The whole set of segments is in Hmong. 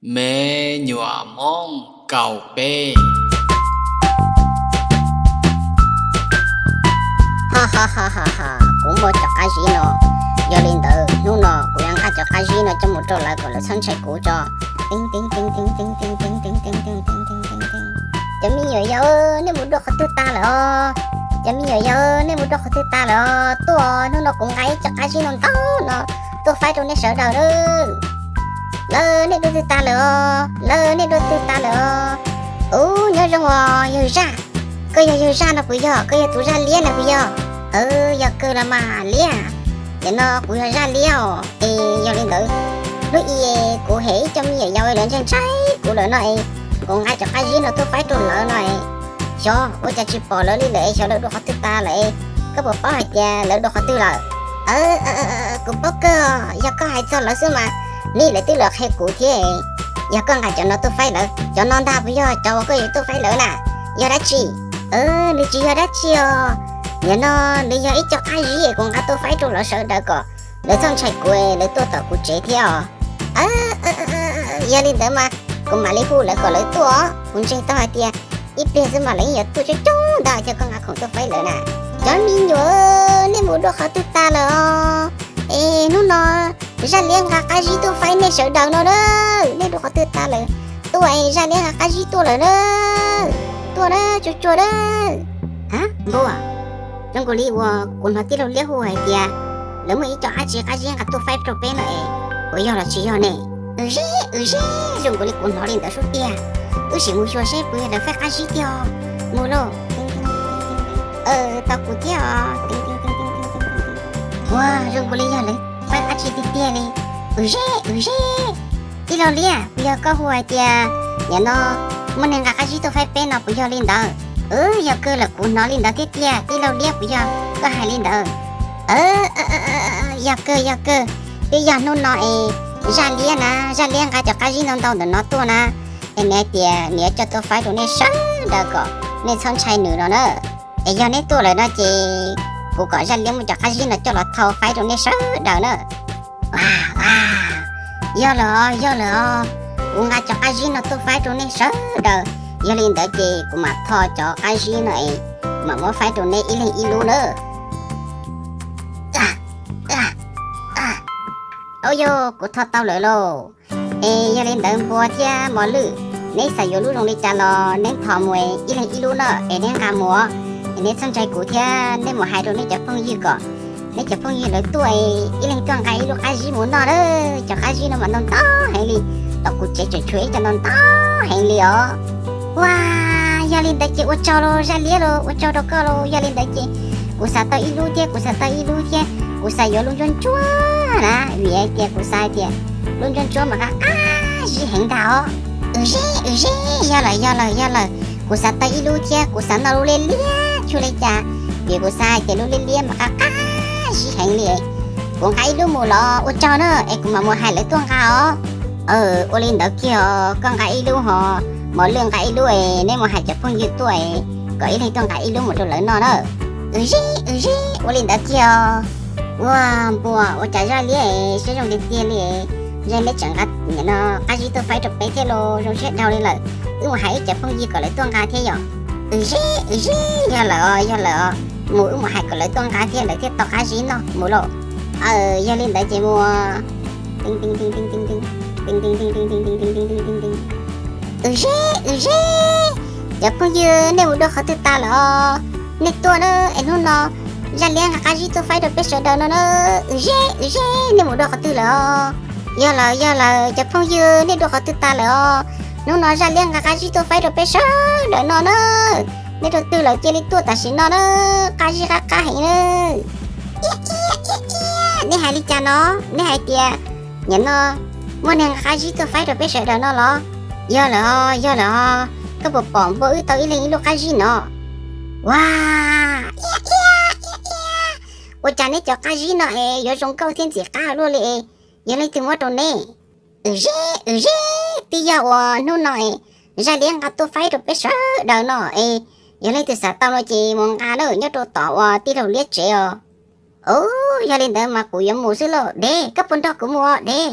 Me nyuam Hmoob kaum peb. Ha ha ha ha ha, kuv muaj cov qab zib no, yog li ntawd hnub no kuv yuav nqa cov qab zib no coj mus rau lawv kom lawv txhob ntshai kuv tso. Cov me nyuam yaus, nej mus dua qhov twg tag lawm os? Cov me nyuam yaus, nej mus dua qhov twg tag lawm os? Tuaj, hnub no kuv nqa ib co qab zib no ntau no tuaj faib rau nej sawv daws na. Lawv, nej dua twg tag lawm os? Lawv, nej dua twg tag lawm os? Ub, nyob zoo os yawg zaj. Koj yog yawg zaj no puas yog? Koj yog tus zaj liab no puas yog? Yog kawg los mas liab. Nim no kuv yog zaj liab os. Es yog li ntawd, hnub i kuv hem ib co me nyuam yaus lawv ntshai ntshai kuv lawm no es, kuv nqa cov qab zib no tuaj faib rau lawv no es, xyov ua cas tsis pom lawv li lawm es xyov lawv dua qhov twg tag lawm es, koj puas paub hais tias lawv dua qhov twg lawm? Kuv paub kawg, yog koj hais txog lawv xwb mas, nej lawv twb los qhia kuv thiab. Yog koj nqa cov no tuaj faib lawv, cov no ntag puas yog cov uas koj yuav tuaj faib lawv na? Yog dab tsi? Nws tsis yog dab tsi os. Nim no nws yog ib co qab zib es kuv nqa tuaj faib rau lawv sawv daws kom lawv txhob ntshai kuv, lawv tuaj tom kuv tsev thiab os. Yog li ntawd mas kuv mam li hu lawv kom lawv tuaj os. Kuv ntseeg tau hais tias ib pliag xwb mas lawv yeej yuav tuaj coob coob ntag, cia koj nqa khoom tuaj faib lawv na. Cov me nyuam, nej mus dua qhov twg tag lawm os? Es hnub no zaj liab nqa qab zib tuaj faib nej sawv daws no na. Nej dua qhov twg tag lawm? Tuaj, zaj liab nqa qab zib tuaj lawm na. Tuaj na, tsuag tsuag na. Ha, npua, zoo nkaus li uas kuv hnov tij laug liab hu hais tias lawv muaj ib co dab tsi qab zib nqa tuaj faib rau peb no es, puas yog los tsis yog ne? Wb zeb, wb zeb, zoo nkaus li kuv hnov li ntawd sub tiag. Wb sim mus xyuas seb puas yog lawv faib qab zib tiag. Mus lauj. Tau kuv thiab os. Ua, zoo nkaus li yog lawv faib dab tsi tiag tiag li. Wb zeb, wb zeb. Tij laug liab, puas yog koj hu hais tias nim no muaj neeg nqa qab zib tuaj faib peb no, puas yog li ntawd? Wb, yog kawg lawm, kuv hnov li ntawd thiab tiag. Tij laug liab, puas yog koj hais li ntawd? Yog kawg, yog kawg. Twb yog hnub no es zaj liab na, zaj liab nqa cov qab zib ntau ntau ntawm no tuaj na, es nws hais tias nws yuav coj tuaj faib rau nej sawv daws kom nej txhob ntshai nws no na. Es yog neb tuaj lawm no ces kuv kom zaj liab muab cov qab zib no coj los thau faib rau nej sawv daws na. Yog lawm os, yog lawm os. Kuv nqa cov qab zib no tuaj faib rau nej sawv daws. Yog li ntawd ces kuv mam thau cov qab zib no es mam muab faib rau nej ib leeg ib lub na. Au yog, kuv thau tau lawm lauj. Es yog li ntawd Npua thiab Mos Lwj, neb xav yuav lub zoo li cas los neb thov mus ib leeg ib lub na, es neb nqa mus, es neb txhob ntshai kuv thiab neb mus hais rau nej cov phooj ywg kom neb cov phooj ywg lawv tuaj, ib leeg tuaj nqa ib lub qab zib mus noj na. Cov qab zib no mas ntau ntau heev li, tom kuv tsev tseem tshuav ib co ntau ntau heev li os. Ua, yog li ntawd ces ua tsaug lauj zaj liab lauj, ua tsaug rau koj lauj. Yog li ntawd ces kuv xav tau ib lub thiab, kuv xav tau ib lub thiab, kuv xav yuav lub ntsuab ntsuab na, vim hais tias kuv xav hais tias lub ntsuab ntsuab mas qab qab zib heev ntag os. Wb zeb, wb zeb, yog lawm, yog lawm, yog lawm. Kuv xav tau ib lub thiab, kuv xav noj lub liab liab tshua li cas, vim kuv xav hais tias lub liab liab mas qab qab zib heev li. Kuv nqa ib lub mus los ua tsaug na, es kuv mam mus hais lawv tuaj nqa os. Ua li ntawd kiag os, koj nqa ib lub hos, Mos Lwj nqa ib lub es neb mus hais cov phooj ywg tuaj es kom ib leeg tuaj nqa ib lub mus rau lawv noj na. Wb zeb, wb zeb, ua li ntawd kiag os. Ua, Npua, ua cas zaj liab es siab zoo tiag tiag li, zaj liab tseem nqa nim no qab zib tuaj faib rau peb thiab los zoo siab dhau li lawm. Wb mus hais ib cov phooj ywg kom lawv tuaj nqa thiab yom. Wb zeb, wb zeb, yog lawm os, yog lawm os. Mus wb mus hais kom lawv tuaj nqa thiab lawv thiaj tau qab zib noj mus lauj. Yog li ntawd ces mus. Wb zeb, wb zeb, cov phooj ywg nej mus dua qhov twg tas lawm os? Nej tuaj na, es hnub no zaj liab nqa qab zib tuaj faib rau peb sawv daws no na. Wb zeb, wb zeb, nej mus dua qhov twg lawm os? Yog lawm, yog lawm, cov phooj ywg nej dua qhov twg tas lawm os? Hnub no zaj liab nqa qab zib tuaj faib rau peb sawv daws no na. Nej dua twg lawm cia li tuaj tam sim no na, qab zib qab qab heev na. Iab, iab, iab, iab, nej hais li cas no? Nej hais tias nim no muaj neeg nqa qab zib tuaj faib rau peb sawv daws no los? Yog lawm os, yog lawm os, koj puas pom npua wb tau ib leeg ib lub qab zib no? Ua, iab, iab, iab, iab, ua cas neb cov qab zib no es yuav zoo nkauj thiab ntxim qab luaj li es, yog leej twg muab rau neb? Wb zeb, wb zeb, twb yog uas hnub no es zaj liab nqa tuaj faib rau peb sawv daws no es, yog leej twg xav tau no ces mus nqa na, nyob rau tom uas tij laug liab tsev os. Ub, yog li ntawd mas kuv yuav mus xwb lauj. Dej, koj puas nrog kuv mus os dej?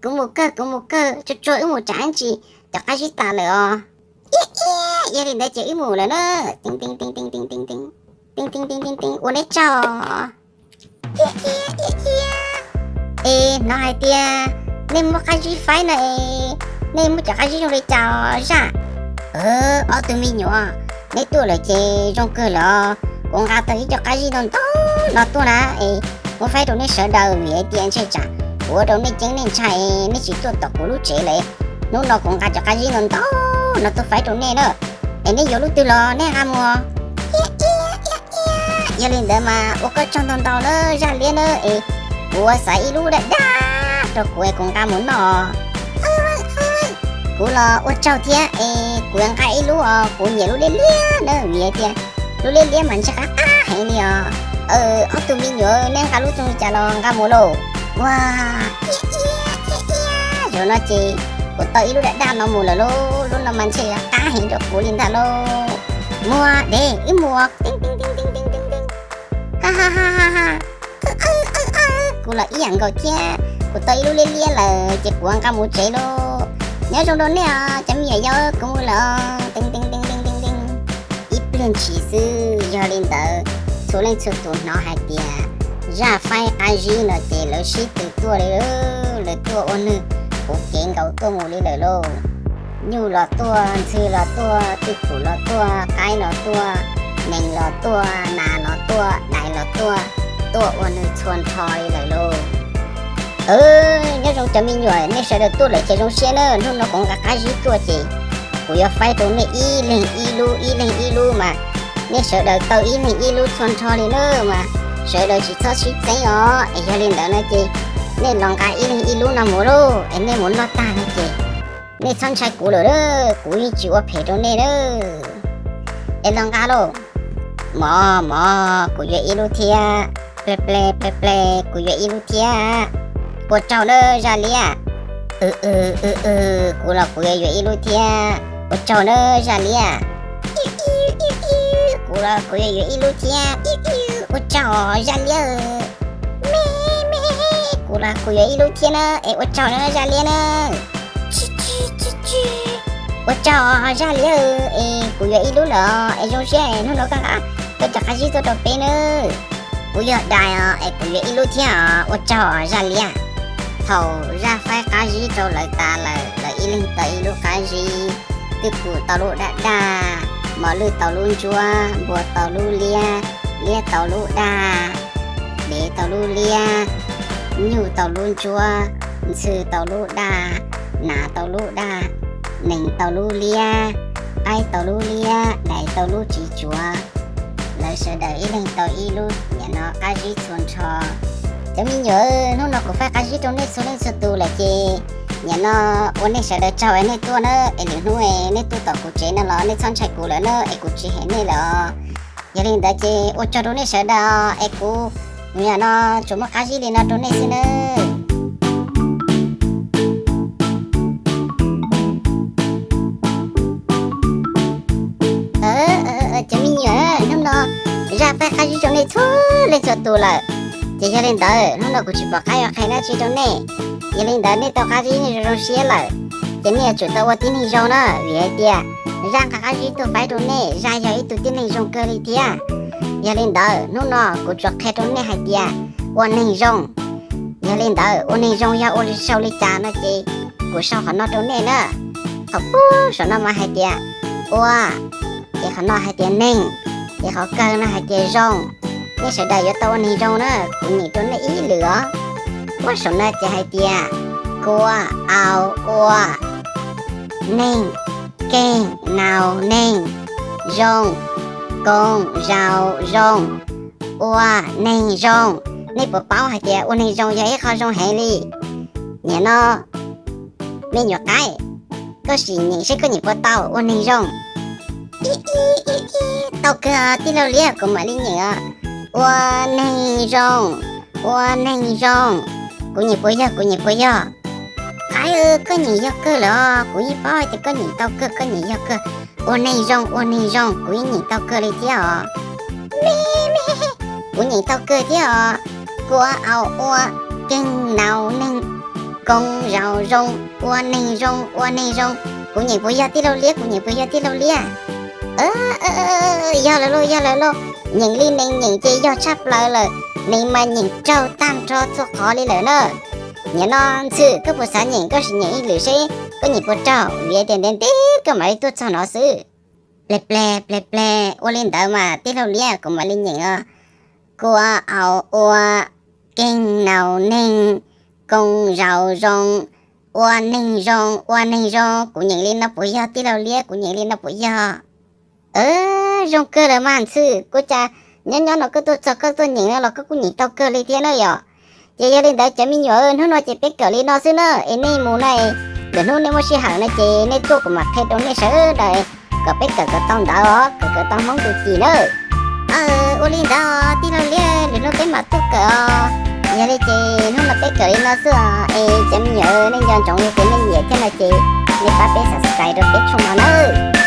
Kuv mus kawg, kuv mus kawg, tsuag tsuag wb mus tsam ib ntsis cov qab zib tas lawm os. Iab iab, yog li ntawd ces wb mus lawm na. Teeb teeb teeb teeb teeb teeb teeb, ua neb tsaug. Iab iab iab iab. Es hnov hais tias nej muab qab zib faib no es nej muab cov qab zib zoo li cas zaj? Ob tug me nyuam, neb tuaj lawm ces zoo kawg lawm. Kuv nqa tau ib co qab zib ntau ntau no tuaj na, es muab faib rau nej sawv daws vim hais tias ntshe tsam kuv ua rau nej ceeb nej ntshai, nej tsis tuaj tom kuv lub tsev lawm. Hnub no kuv nqa cov qab zib ntau ntau no tuaj faib rau nej na, es nej yuav lub twg los nej nqa mus. Iab iab iab iab. Yog li ntawd mas ua koj tsaug ntau ntau na zaj liab na, es kuv ua xaiv ib lub daj daj rau kuv es kuv nqa mus noj. Kuv los ua tsaug thiab es kuv yuav nqa ib lub os, kuv nyiam lub liab liab na vim hais tias lub liab liab mas ntshe qab qab heev li os. Ob tug me nyuam, nej nqa lub zoo li cas los nqa mus lauj. Ua, iab iab iab iab, zaum no ces kuv tau ib lub daj daj no mus lawm lauj, lub no mas ntshe qab heev rau kuv li ntag lauj. Muag deb, wb mus. Teeb teeb teeb teeb teeb teeb, ha ha ha ha ha. Kuv los ib yam nkaus thiab, kuv tau ib lub liab liab lawm ces kuv nqa mus tsev lauj. Nyob zoo rau nej os cov me nyuam yaus, kuv mus lawm os. Teeb teeb teeb teeb teeb teeb. Ib pliag ntshis xwb, yog li ntawd txhua leej txhua tus hnov hais tias zaj faib qab zib no ces lawv sib tw tuaj li, lawv tuaj ua nws puv kev nkaus tuaj mus li lawm lauj. Nyuj los tuaj, ntxhw los tuaj, twj kum los tuaj, qaib los tuaj, nees los tuaj, nas los tuaj, dais los tuaj, tuaj ua nws txhua nrho li lawm lauj. Nyob zoo cov me nyuam, nej sawv daws tuaj lawm ces zoo siab na. Hnub no kuv nqa qab zib tuaj ces kuv yuav faib rau nej ib leeg ib lub, ib leeg ib lub mas nej sawv daws tau ib leeg ib lub txhua nrho li na mas sawv daws tsis txhob sib txeeb os. Es yog li ntawd no ces nej los nqa ib leeg ib lub no mus lauj, es nej mus noj tag no ces nej txhob ntshai kuv lawm, kuv yeej tsis ua phem rau nej na. Es los nqa lauj. Mov mov, kuv yuav ib lub thiab. Ple ple ple ple, kuv yuav ib lub thiab. Ua tsaug na zaj liab. Kuv los kuv yuav yuav ib lub thiab. Ua tsaug na zaj liab. Kuv los kuv yuav yuav ib lub thiab. Ua tsaug zaj liab. Me me, kuv los kuv yuav ib lub thiab na, es ua tsaug na zaj liab na. Tsis tsis tsis tsis, ua tsaug zaj liab, es kuv yuav ib lub lawm es zoo siab hnub no koj nqa koj cov qab zib tuaj rau peb na. Kuv yog dais os es kuv yuav ib lub thiab os, ua tsaug zaj liab. Thaum zaj faib qab zib rau lawv tas lawm, lawv ib leeg tau ib lub qab zib. Twj kum tau lub daj daj, mos lwj tau lub ntsuab, npua tau lub liab, liab tau lub daj, dev tau lub liab, nyuj tau lub ntsuab, ntxhw tau lub daj, nas tau lub daj, nees tau lub liab, qaib tau lub liab, dais tau lub tsis tsuav. Lawv sawv daws ib leeg tau ib lub, nim no qab zib txhua nrho. Cov me nyuam, hnub no kuv faib qab zib rau nej txhua leej txhua tus lawm ces nim no ua nej sawv daws tsaug es nej tuaj na, es lwm hnub nej tuaj tom kuv tsev no los nej txhob ntshai kuv lawm na, es kuv tsis hem nej lawm os. Yog li ntawd ces ua tsaug rau nej sawv daws es kuv nim no tsuas muaj qab zib li no rau nej xwb nawb. Cov me nyuam, hnub no zaj faib qab zib rau nej txhua leej txhua tus lawm. Ces yog li ntawd hnub no kuv tsis pom qab yuav qhia dab tsi rau nej. Yog li ntawd nej tau qab zib nej zoo zoo siab lawm, ces nej yuav tsum tau ua tib neeg zoo na, vim hais tias zaj nqa qab zib tuaj faib rau nej, zaj yog ib tug tib neeg zoo kawg li thiab. Yog li ntawd hnub no kuv tsuas qhia rau nej hais tias ua neeg zoo. Yog li ntawd ua neeg zoo yog ua li sau li cas no ces kuv sau qhov no rau nej na. Qhov puag saum no mas hais tias ua, ces qhov no hais tias neeg, ces qhov kawg no hais tias zoo. Nej sawv daws yuav tau ua neeg zoo na, kuv nyeem rau nej ib lwm os. Puag saum no ces hais tias kua, au, ua, neeg, keeg, nau, neeg, zoo, koo, zau, zoo, ua, neeg zoo. Nej puas paub hais tias ua neeg zoo yog ib qho zoo heev li? Nim no me nyuam qaib, koj sim nyeem seb koj nyeem puas tau ua neeg zoo. Ib ib ib ib, tau kawg tij laug Liab, kuv mam li nyeem os. Ua neeg zoo, ua neeg zoo. Kuv nyeem puas yog, kuv nyeem puas yog? Qaib, koj nyeem yog kawg lawm os, kuv yeej paub hais tias koj nyeem tau kawg, koj nyeem yog kawg. Ua neeg zoo, ua neeg zoo, kuv yeej nyeem tau kawg li thiab os. Me me, kuv nyeem tau kawg thiab os. Kua au ua, keeg nau neeg, Koob zaus zoo, ua neeg zoo, ua neeg zoo. Kuv nyeem puas yog tij laug liab? Kuv nyeem puas yog tij laug liab? Yog lawm lauj, yog lawm lauj. Nyeem li neeg nyeem ces yog tshaj plaws lawm. Neeg mas nyeem raug tag nrho txhua qhov li lawm na. Nim no Ntxhw, koj puas xav nyeem? Koj sim nyeem ib lwm seb koj nyeem puas raug, vim tias ntev ntev koj mam li tuaj txog no xwb. Pleg pleg pleg pleg, ua li ntawd mas tij laug liab, kuv mam li nyeem os. Kua au ua, keeg naus neeg, koob zaus zoo, ua neeg zoo, ua neeg zoo. Kuv nyeem li no puas yog tij laug liab? Kuv nyeem li no puas yog? Zoo kawg lawm mas Ntxhw, ua cas nyob nyob no koj tuaj txog koj tuaj nyeem no los koj kuj nyeem tau kawg li thiab na yom. Ces yog li ntawd cov me nyuam, hnub no ces peb kawm li no xwb na, es nej mus na, lwm hnub nej muaj sij hawm no ces nej tuaj kuv mam qhia rau nej sawv daws kom peb kawm kom tau ntawv os, kawm kom tau Hmoob tus cim na. Ua li ntawd tij laug liab, lwm hnub peb mam tuaj kawm os. Yog li ces hnub no peb kawm li no xwb os, es cov me nyuam, nej nco ntsoov yog tias nej nyiam thiab no ces nej pab peb subscribe rau peb tshooj no nawb.